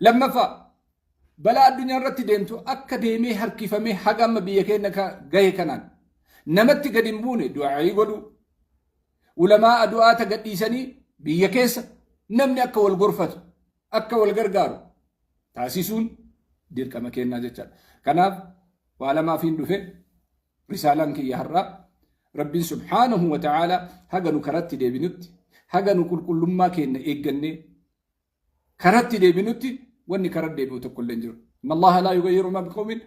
Lammaffaa, balaa addunyaa irratti deemtu akka deemee harkifamee haga amma biyya keenya gahe kanaan namatti gadi hin buune du'aa'ii godhuu. Ulamaa du'aata gadhiisanii biyya keessa namni akka wal gorfatu, akka wal gargaaru taasisuun dirqama kennaa jechaadha. Kanaaf waa lamaafiin dhufe. Risaalaan kiyya har'aa, Rabbiin subhaanahu wa ta'aalaa haga nu karatti deebinutti, haga nu qulqullummaa keenya eeggannee karatti deebinutti, wanni karaa deebi'u tokko illee hin jiru. Inna Allaha laa yugayyiru maa biqawmin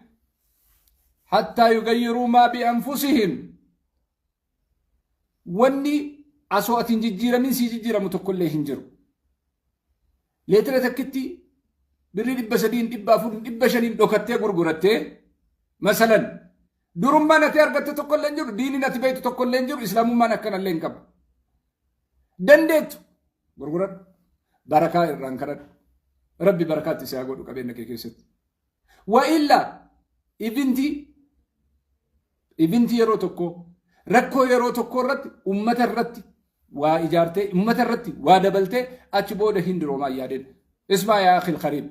hattaa yugayyiruu maa bi'anfusihim. Wanni asoo ati hin jijjiiramin sii jijjiiramu tokko illee hin jiru. Leetira takkitti birrii 300n, 400n, 500n dhokattee gurgurattee, masalan, durummaan ati argatte tokko illee hin jiru, diiniin ati beektu tokko illee hin jiru, islaamummaan akkana illee hin qabu. Dandeettu gurguradhu. Barakaa irraan kadhadhu. Rabbi barakaatti si haa godhu qabeenya kee keessatti. Wa illaa ivintii yeroo tokko, rakkoo yeroo tokko irratti ummata irratti waa ijaartee, ummata irratti waa dabaltee, achi booda hin diroomaa yaadeen. Ismaa yaa akhil kariim.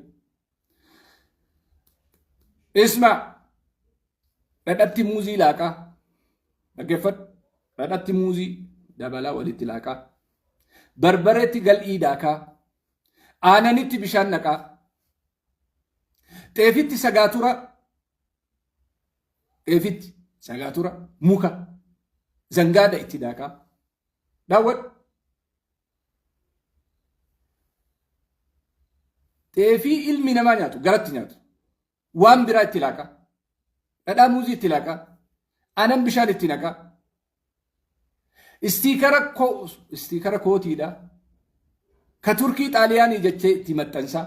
Ismaa, dhadhatti muuzii laaqaa. Dhaggeeffadhu. Dhadhatti muuzii dabalaa walitti laaqaa. Barbareetti gal'ii daakaa. Aananitti bishaan naqaa. Xeefitti sagaatura. Xeefitti sagaatura muka zangaada itti daakaa. Daawwadhu. Xeefii ilmi namaa nyaatu garatti nyaatu. Waan biraa itti laaqaa. Dhadhaa muuzii itti laaqaa. Aanan bishaan itti naqaa. Istiikara kootiidha. Ka Turkii Xaaliyaanii jechee itti maxxansaa.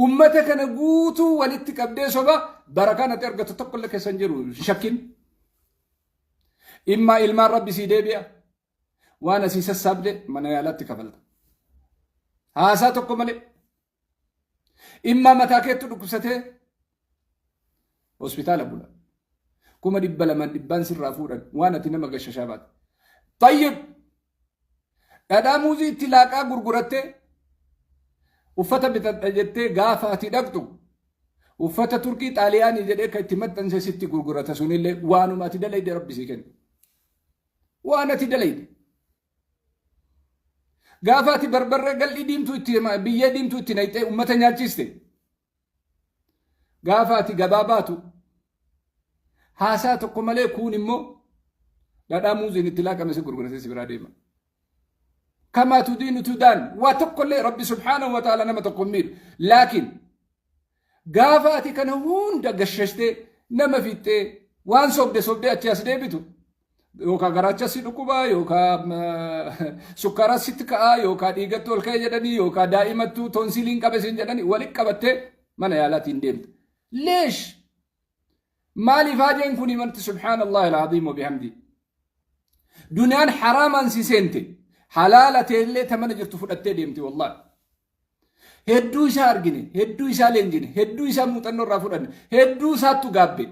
Ummata kana guutuu walitti qabdee soba barakaan ati argattu tokkollee keessa hin jiru, hin shakkin. Immaa ilmaan Rabbi sii deebi'a. Waan asii sassaabde mana yaalaatti kafalta. Haasaa tokko malee. Immaa mataa keettu dhukkubsatee hospitaala bula. 200,000 dhibbaan sirraa fuudhan waan ati nama gashashaa baate. Tayyib, dhadhaa muuzii itti laaqaa gurgurattee uffata bitadha jettee gaafa ati dhaqxu, uffata Turkii Xaaliyaanii jedhee kan itti maxxanse sitti gurgurata. Sunillee waanuma ati dalayde Rabbi sii kenna. Waan ati dalayde. Gaafa ati barbarree gal'ii diimtuu itti, biyyee diimtuu itti naqxee uummata nyaachiste. Gaafa ati gabaa baatu haasaa tokko malee kuun immoo dhadhaa muuziin itti laaqame si gurguratee si biraa deema. Kamaa tudiinu tudaan, waa tokkollee Rabbi subhaanahu wa ta'ala nama tokko hin miidhu. Laakiin gaafa ati kana hunda gashashtee, nama fixxee, waan sobde sobdee achi as deebitu, yookaan garaacha si dhukkuba, yookaan sukkaara sitti ka'a, yookaan dhiigatti ol ka'e jedhanii, yookaan daa'imattuu toonsiliin qabe siin jedhanii, walitti qabattee mana yaalaatiin deemta. Leesh, maaliif haajeen kun himanti? Subhaanallahi al'aziim wa bihamdi. Duniyaan haraamaan si seente halaala teellee ta mana jirtu fudhattee deemti wallahi. Hedduu isaa argine, hedduu isaa leenjine, hedduu isaa muuxannoo irraa fudhanne, hedduu isaattu gaabbe.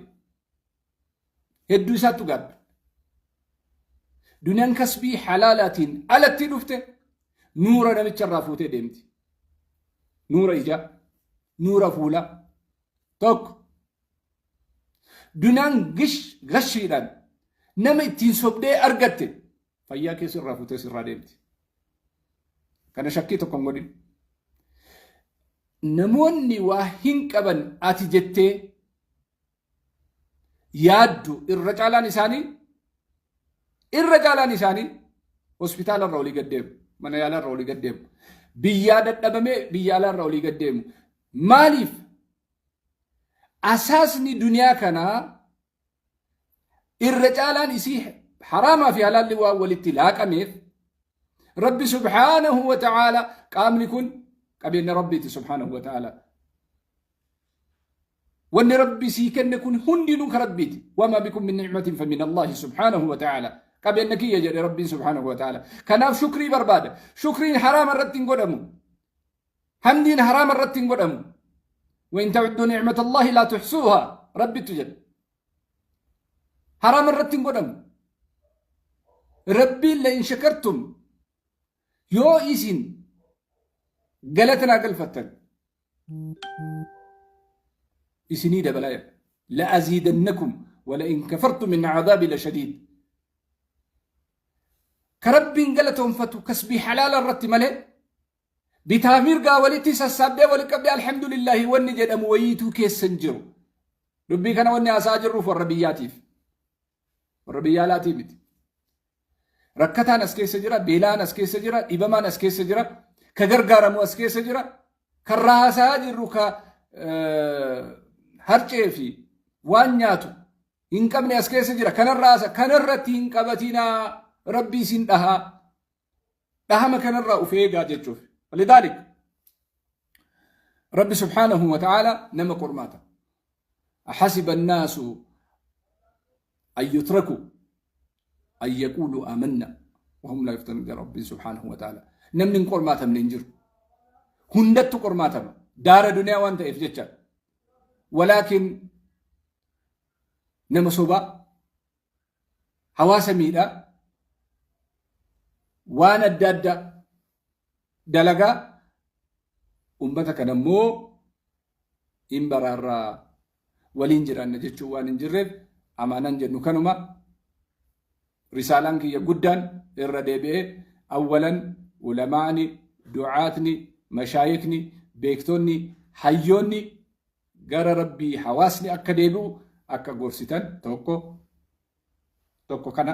Hedduu isaattu gaabbe. Duniyaan kasbii halaalaatiin alatti dhufte nuura namicha irraa fuutee deemti. Nuura ijaa, nuura fuulaa. Tokko. Duniyaan gish gashiidhaan nama ittiin sobdee argatte fayyaa keessa irraa fuutee sirraa deemti. Kana shakkii tokko hin godhin. Namoonni waa hin qaban ati jettee yaaddu irra caalaan isaanii hospitaala irra olii gad deemu, mana yaalaa irra olii gad deemu, biyyaa dadhabamee biyya alaa irra olii gad deemu. Maaliif? Asaasni duniyaa kanaa irra caalaan isii haraamaa fi halaalli waan walitti laaqameef, Rabbi subhaanahu wa ta'aala, qaamni kun qabeenya Rabbiiti subhaanahu wa ta'aala. Wanni Rabbi sii kenne kun hundinuu ka Rabbiiti. Wamaa bikum min ni'matin fa min Allahi subhaanahu wa ta'aala. Qabeenya kiyya jedhe Rabbiin subhaanahu wa ta'aala. Kanaaf shukrii barbaada. Shukriin haraama irratti hin godhamu. Hamdiin haraama irratti hin godhamu. Wa in ta'udduu ni'mata Allahi laa tuhsuuhaa, Rabbittu jedhe. Haraama irratti hin godhamu. Rabbiin la in shakartum, yoo isin galata naa galfattan. Isinii dabalaa jedha. La'aziidannakum wala'in kafartum inna cadaabii lashadiid. Ka Rabbiin galatoonfatu kasbii halaala irratti malee bitaa mirgaa walitti sassaabdee walitti qabdee alhamdulillaahi wanni jedhamu wayiituu keessa hin jiru. Dubbii kana wanni haasa'aa jirruuf warra biyyaatiif. Warra biyya alaatii miti. Rakkataan as keessa jira, beela'aan as keessa jira, dhibamaan as keessa jira, ka gargaaramu as keessa jira, kan raasaa jirru ka harcee fi waan nyaatu hin qabne as keessa jira. Kanarraa kanarratti hin qabatinaa rabbi isin dhahaa. Dhahama kanarraa of eegaa jechuuf. Walidhaalik Rabbi subhaanahu wa ta'ala nama qormaata. Ahasiba annaasu an yutraku an yaquulu aamanna wahum laa yuftanun jedha Rabbiin subhaanahu wa ta'ala. Namni hin qormaatamne hin jiru. Hundattu qormaatama. Daara duniyaa waan ta'eef jecha. Walaakin nama sobaa hawaasa miidhaa waan adda addaa dalagaa ummata kana immoo hin baraarraa waliin jiraanna jechuun waan hin jirreef amaanaan jennu kanuma. Risaalaan kiyya guddaan irra deebi'ee awwalan ulamaani, du'aatni, mashaayikni, beektonni, hayyoonni gara Rabbii hawaasni akka deebi'u akka gorsitan tokko tokko kana.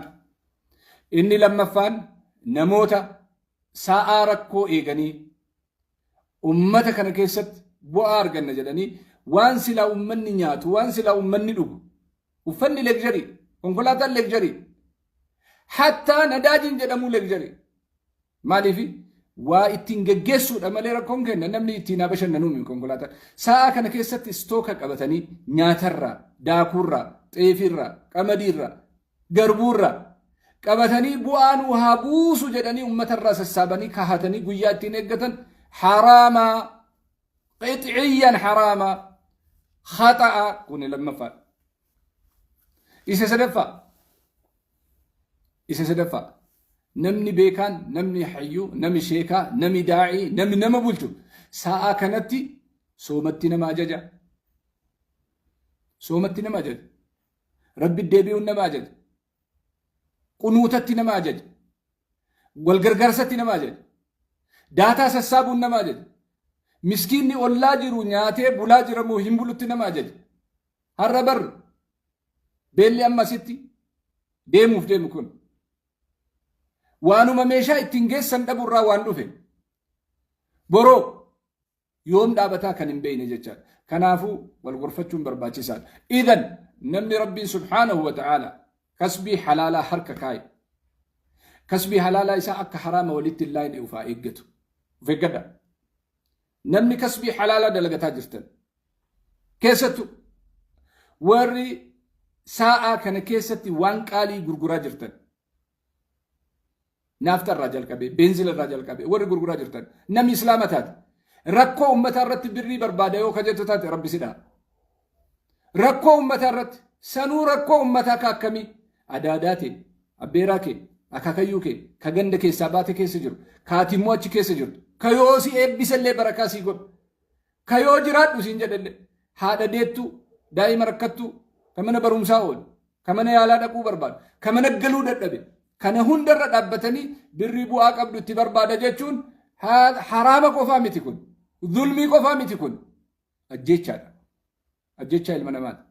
Inni lammaffaan namoota sa'aa rakkoo eeganii ummata kana keessatti bu'aa arganna jedhanii waan silaa ummanni nyaatu, waan silaa ummanni dhugu, uffanni luxury, konkolaataan luxury, hattaa nadaajiin jedhamu luxury. Maaliif waa ittiin geggeessuudha malee rakkoon kenna namni ittiin haa bashannanuu miti konkolaataan. Sa'a kana keessatti istooka qabatanii nyaatarraa, daakuurraa, xeefirraa, qamadiirraa, garbuurraa qabatanii bu'aa nu haa buusu jedhanii uummatarraa sassaabanii kahatanii guyyaa ittiin eeggatan haraamaa, qixciyyan haraamaa, khaxa'a kun lammaffaadha. Isa sadaffaa. Isa sadaffaa. Namni beekaan, namni hayyuu, namni sheekaa, namni daa'ii, namni nama bulchu sa'aa kanatti soomatti nama ajaja. Soomatti nama ajaja. Rabbi deebi'uun nama ajaja. Qunuutatti nama ajaja. Wal gargaarsatti nama ajaja. Daataa sassaabuun nama ajaja. Miskiinni ollaa jiru nyaatee bulaa jiramoo hin bulutti nama ajaja. Har'a bar beelli amma asitti deemuuf deemu kun waanuma meeshaa ittiin geessan dhaburraa waan dhufe boroo yoom dhaabataa kan hin beekne jechaadha. Kanaafuu wal gorfachuun barbaachisaadha. Idan namni Rabbiin subhaanahu wa ta'aala kasbii halaalaa harka kaaye kasbii halaalaa isaa akka haraama walitti hin laayne ufaa eeggatu. Of eeggadha. Namni kasbii halaalaa dalagataa jirtan keessattuu warri saa'aa kana keessatti waan qaalii gurguraa jirtan naafta irraa jalqabee beenzila irraa jalqabee warri gurguraa jirtan namni islaama taate rakkoo ummataa irratti birrii barbaada yoo kajettu taate rabbi sidhaa. Rakkoo ummataa irratti sanuu rakkoo ummataa ka akkamii adaadaa tee abbeeraa kee akaakayyuu kee ka ganda keessaa baate keessa jiru ka ati immoo achi keessa jirtu ka yoo si eebbisellee barakaa sii godhu ka yoo jiraadhu siin jedhellee haadha deettuu daa'ima rakkattuu ka mana barumsaa oolu ka mana yaalaa dhaquu barbaadu ka mana galuu dadhabe kana hundarra dhaabbatanii birrii bu'aa qabdu itti barbaada jechuun haraama qofaa miti kun zulmii qofaa miti kun ajjeechaadha. Ajjeechaa ilma namaati.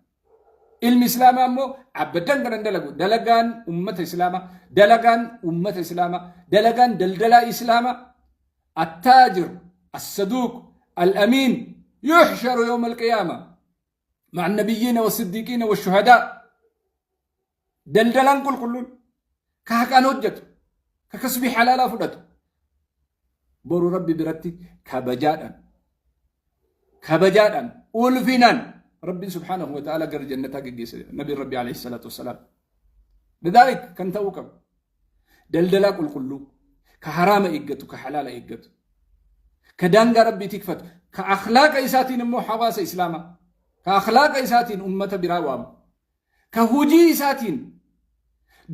Ilmi Islaamaa immoo abbadan kan dalagu dalagaan ummata Islaamaa dalagaan ummata Islaamaa dalagaan daldalaa Islaamaa attaajir assaduuq al-amiin yuhsharu yawma al-qiyaama ma'a nabiyyiina was-siddiiqiina wash-shuhadaa daldalaan qulqulluun ka haqaan hojjetu ka kasbii halaalaa fudhatu boru rabbi biratti kabajaadhaan kabajaadhaan ulfinaan rabbiin subhaanahu wa ta'ala gara jannataa geggeessa nabiin rabbi alayhi salaatu wassalaam. Lidhaalik kan ta'uu qabu daldalaa qulqulluu ka haraama eeggatu ka halaala eeggatu ka daangaa rabbii tikfatu ka akhlaaqa isaatiin immoo hawaasa islaamaa ka akhlaaqa isaatiin ummata biraa waamu ka hujii isaatiin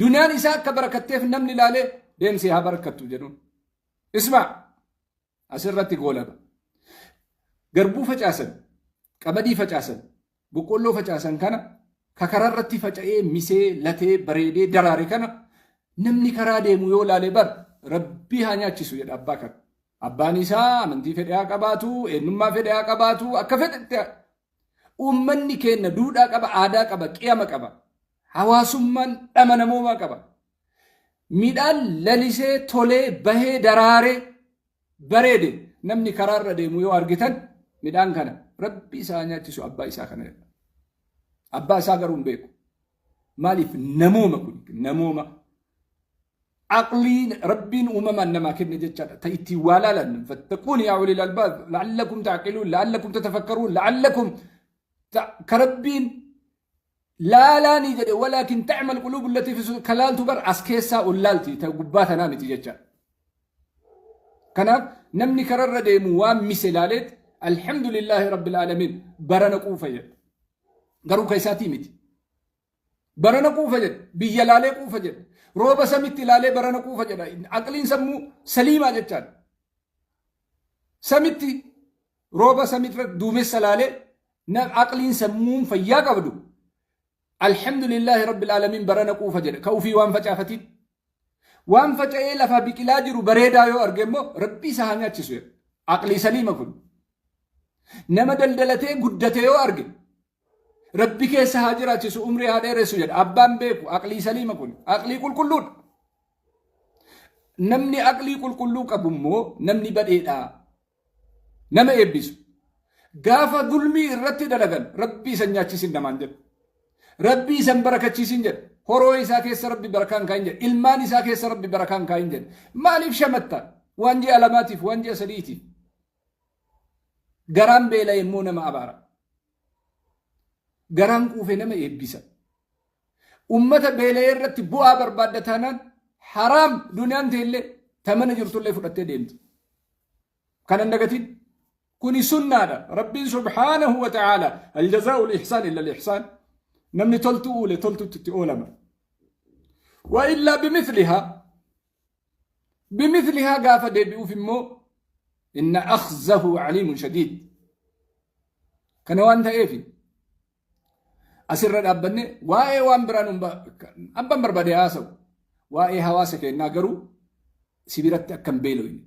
duniyaan isaa akka barakatteef namni ilaalee deemsee haa barakattu jedhuun. Ismaa asirratti goolaba. Garbuu facaasan, qamadii facaasan, boqqoolloo facaasan kana ka karaa irratti faca'ee misee latee bareedee daraare kana namni karaa deemu yoo laale bar Rabbii haa nyaachisu jedha abbaa kana. Abbaan isaa amantii fedhe haa qabaatu, eenyummaa fedhe haa qabaatu, akka fedhetti uummanni keenya duudhaa qaba, aadaa qaba, qiyama qaba. Hawaasummaan dhama namoomaa qaba. Midhaan lalisee tolee bahee daraaree bareede namni karaarra deemu yoo argitan midhaan kana Rabbi isaa nyaachisu abbaa isaa kana jedha. Abbaa isaa garuu hin beeku. Maaliif namooma kun namooma aqlii Rabbiin uumamaan namaa kenne jechaadha. Ta ittiin waa laalan fattaquun yaa ulil albaab la'allakum ta'qiluun la'allakum tatafakkaruun la'allakum ka Rabbiin laalaanii jedhe walaakin ta'mal quluubu allatii fi sudur ka laaltu bar as keessaa ol laalti ta gubbaa tanaa miti jechaadha. Kanaaf namni kararra deemu waan mise laaleet alhamdulillaahi rabbil aalamiin barana quufa jedha. Garuu ka isaatii miti. Barana quufa jedha. Biyya laalee quufa jedha. Rooba samitti laalee barana quufa jedha. Aqliin sammuu saliimaa jechaadha. Samitti rooba samitti duumessa laalee aqliin sammuun fayyaa qabdu alhamdulillaahi rabbil aalamiin barana quufa jedha. Ka ufii waan facaafatiin. Waan faca'ee lafaa biqilaa jiru bareedaa yoo arge immoo Rabbi isa haa nyaachisu jedha. Aqlii saliima kun. Nama daldalatee guddate yoo arge Rabbi keessa haa jiraachisu umrii haa dheeressu jedha. Abbaan beeku aqlii saliima kun aqlii qulqulluudha. Namni aqlii qulqulluu qabu immoo namni badheedha. Nama eebbisu. Gaafa dulmii irratti dalagan Rabbi isa nyaachisin namaan jedha. Rabbi isa hin barakachiisin jedha. Horoo isaa keessa Rabbi barakaan kaayin jedha. Ilmaan isaa keessa Rabbi barakaan kaayin jedha. Maaliif shamatta? Waan ji'a lamaatiif, waan ji'a sadiitiif. Garaan beela'e immoo nama abaara. Garaan quufe nama eebbisa. Ummata beela'ee irratti bu'aa barbaadda taanaan haraam duniyaan teellee ta mana jirtullee fudhattee deemti. Kana hin dagatin. Kuni sunnaadha. Rabbiin subhaanahu wa ta'aala aljazaa'u al-ihsaan illa al-ihsaan. Namni toltu uule toltutti itti oolama. Wa illaa bimithlihaa bimithlihaa gaafa deebi'uuf immoo inna akhzahu aliimun shadiid. Kana waan ta'eef asirra dhaabbanne waa'ee waan biraan abbaan barbaade haasa'u waa'ee hawaasa keenyaa garuu si biratti akka hin beeloyne.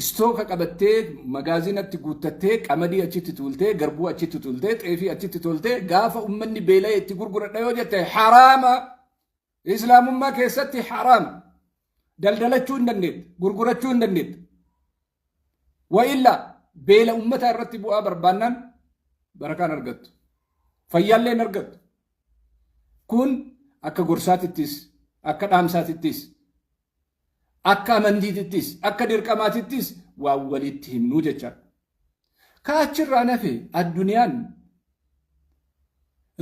Istooka qabattee magaazinatti guuttattee qamadii achitti tuultee garbuu achitti tuultee xeefii achitti tuultee gaafa ummanni beela'e itti gurguradha yoo jette haraama. Islaamummaa keessatti haraama. Daldalachuu hin dandeettu, gurgurachuu hin dandeettu. Wa'illaa beela ummataa irratti bu'aa barbaannaan barakaan argattu. Fayyaallee hin argattu. Kun akka gorsaatittis, akka dhaamsaatittis, akka amantiitittis, akka dirqamaatittis waan walitti himnuu jechaadha. Ka achirraa nafe addunyaan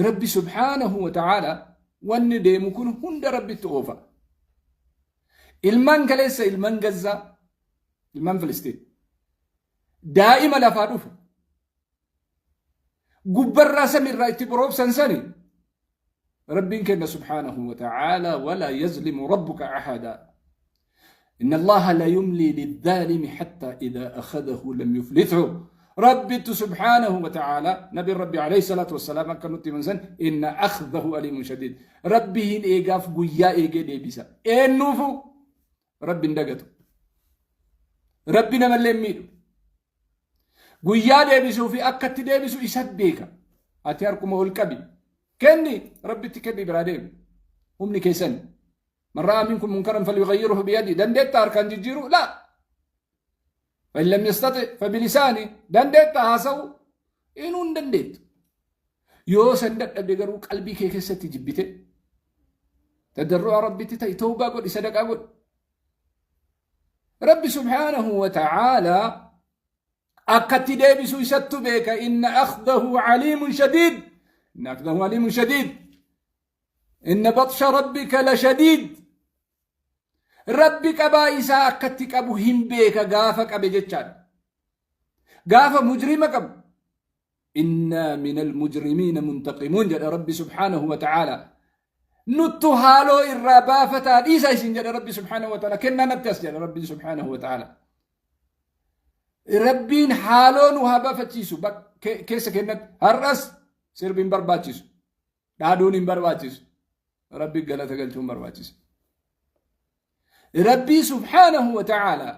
Rabbi subhaanahu wa ta'aala wanni deemu kun hunda Rabbitti oofa. Ilmaan kaleessa ilmaan Gazzaa, ilmaan Filistiin, daa'ima lafaa dhufu, gubbarraa samiirraa itti boroobsan sani Rabbiin kenna subhaanahu wa ta'aala walaa yazlimu rabbuka ahadaa. إن الله لا يملي للظالم حتى إذا أخذه لم يفلته. ربي سبحانه وتعالى نبي ربي عليه الصلاة والسلام كنت من سن إن أخذه أليم شديد. ربي هن إيقاف قويا إيقا ديبسا إنوفو ربي اندقتو ربي نملي ميدو guyyaa deebisuu fi akka itti deebisu isa beeka. Ati harkuma ol qabi. Kenni Rabbitti kenni biraa deemi. Humni keessan. Man ra'a minkum munkaran falyughayyirhu biyadi. Dandeetta harkaan jijjiiruu? Laa. Fa'in lam yastati fabilisaani. Dandeetta haasa'u? Inuu hin dandeettu. Yoo san dadhabde garuu qalbii kee keessatti jibbite. Tadarru'a Rabbitti ta'i tawbaa godhi sadaqaa godhi. Rabbi subhaanahu wa ta'aalaa akkatti deebisu isattu beeka. Inna akhdahu aliimun shadiid, inna akhdahu aliimun shadiid, inna baxsha rabbika la shadiid. Rabbi qabaa isaa akkatti qabu hin beeka gaafa qabe jechaadha. Gaafa mujrima qabu innaa min almujrimiina muntaqimuun jedha Rabbi subhaanahu wa ta'aalaa. Nuttu haaloo irraa baafataa dhiisa isin jedha Rabbi subhaanahu wa ta'aalaa. Kennaa natti as jedha Rabbi subhaanahu wa ta'aalaa. Rabbiin haaloo nu haa bafachiisu keessa kennatti. Har'as sirbi hin barbaachisu. Dhaaduun hin barbaachisu. Rabbi galata galchuun barbaachisa. Rabbii subhaanahu wa ta'aalaa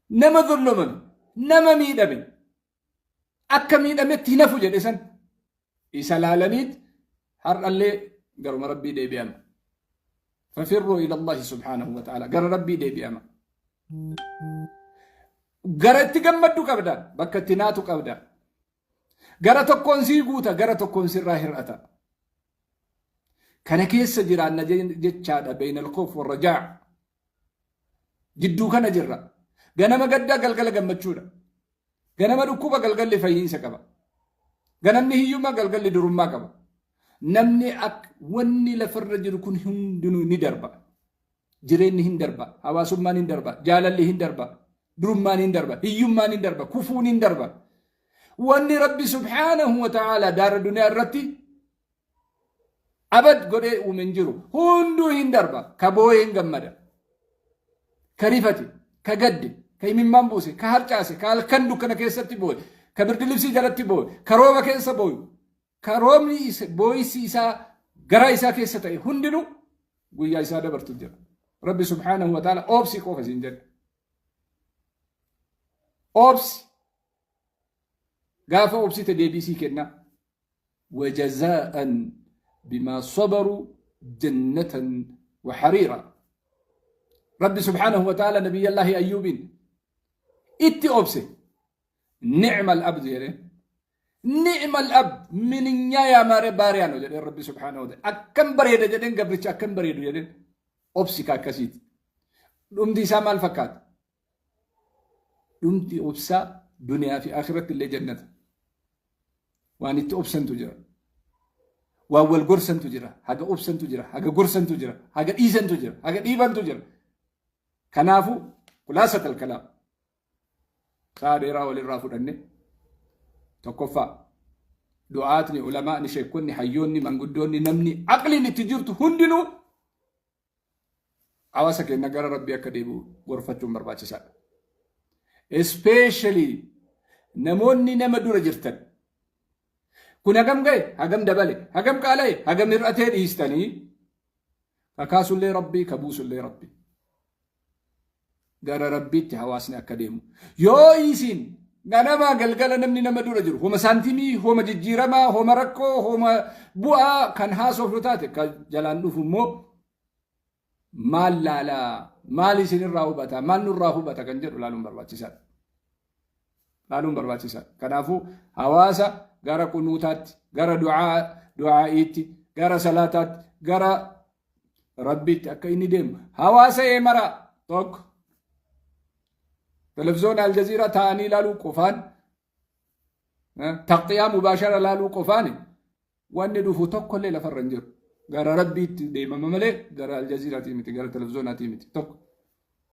nama zullumame, nama miidhame, akka miidhametti hin hafu jedhe san isa laalaniit har'allee garuma Rabbii deebi'ama. Fafirruu ila Allahi subhaanahu wa ta'aalaa, gara Rabbii deebi'ama. Gara itti gammaddu qabda, bakka itti naatu qabda. Gara tokkoon sii guuta, gara tokkoon sirraa hir'ata. Kana keessa jiraanna jechaadha, beynal khoof warra jaa. Jidduu kana jirra. Ganama gaddaa, galgala gammachuudha. Ganama dhukkuba, galgalli fayyiinsa qaba. Ganamni hiyyummaa, galgalli durummaa qaba. Namni ak wanni lafarra jiru kun hundinuu ni darba. Jireenyi hin darba, hawaasummaan hin darba, jaalalli hin darba, durummaan hin darba, hiyyummaan hin darba, kufuun hin darba. Wanni Rabbi subhaanahu wa ta'ala daara duniyaa irratti abad godhee uume hin jiru. Hunduu hin darba. Ka boo'ee hin gammada. Ka rifate, ka gadde, ka imimmaan buuse, ka harcaase, ka halkan dukkana keessatti boo'e, ka birdilibsii jalatti boo'e, ka rooba keessa boo'u, ka roobni boo'issi isaa garaa isaa keessa ta'e hundinuu guyyaa isaa dabartu jira. Rabbi subhaanahu wa ta'ala obsi qofa siin jedha. Obsi. Gaafa obsite deebii sii kenna. وجزاء بما صبروا جنة وحريرا. ربي سبحانه وتعالى نبي الله أيوب itti obse, نعم العبد jedhe. نعم العبد, ምንኛ ያማረ ባሪያ ነው jedheen Rabbi subhaanahu wa ta'ala. Akkam bareeda jedheen, gabricha akkam bareedu jedheen. Obsi ka akkasiiti. Dhumti isaa maal fakkaata? Dhumti obsaa duniyaa fi akhiratti illee jannata. Waan itti obsantu jira. Waan wal gorsantu jira. Haga obsantu jira. Haga gorsantu jira. Haga dhiisantu jira. Haga dhiibantu jira. Kanaafuu, خلاصة الكلام, sa'a dheeraa walirraa fudhanne, tokkoffaa, du'aatni, ulamaa'ni, sheekonni, hayyoonni, manguddoonni, namni aqliin itti jirtu hundinuu hawaasa keenya gara Rabbii akka deebi'u gorfachuun barbaachisaadha. Especially namoonni nama dura jirtan, kun hagam ga'e, hagam dabale, hagam qaala'e, hagam hir'atee dhiistanii, kakaasullee Rabbii, kabuusullee Rabbii, gara Rabbiitti hawaasni akka deemu. Yoo isiin ganamaa galgala namni nama dura jiru homa saantimii, homa jijjiiramaa, homa rakkoo, homa bu'aa kan haasofnu taate, kan jalaan dhufu immoo maal laalaa, maal isinirraa hubata, maal nurraa hubata kan jedhu laaluun barbaachisaadha. Laaluun barbaachisaadha. Kanaafuu hawaasa gara kunuutaatti, gara du'aa du'aa'iitti, gara salaataatti, gara Rabbiitti akka inni deemu hawaasa eemara. Tokko, televizoona Aljaziiraa taa'anii ilaaluu qofaan, تغطية مباشرة laaluu qofaan wanni dhufu tokkollee lafarra hin jiru. Gara Rabbiitti deemama malee gara Aljaziiraatii miti, gara televizoonaatii miti. Tokko.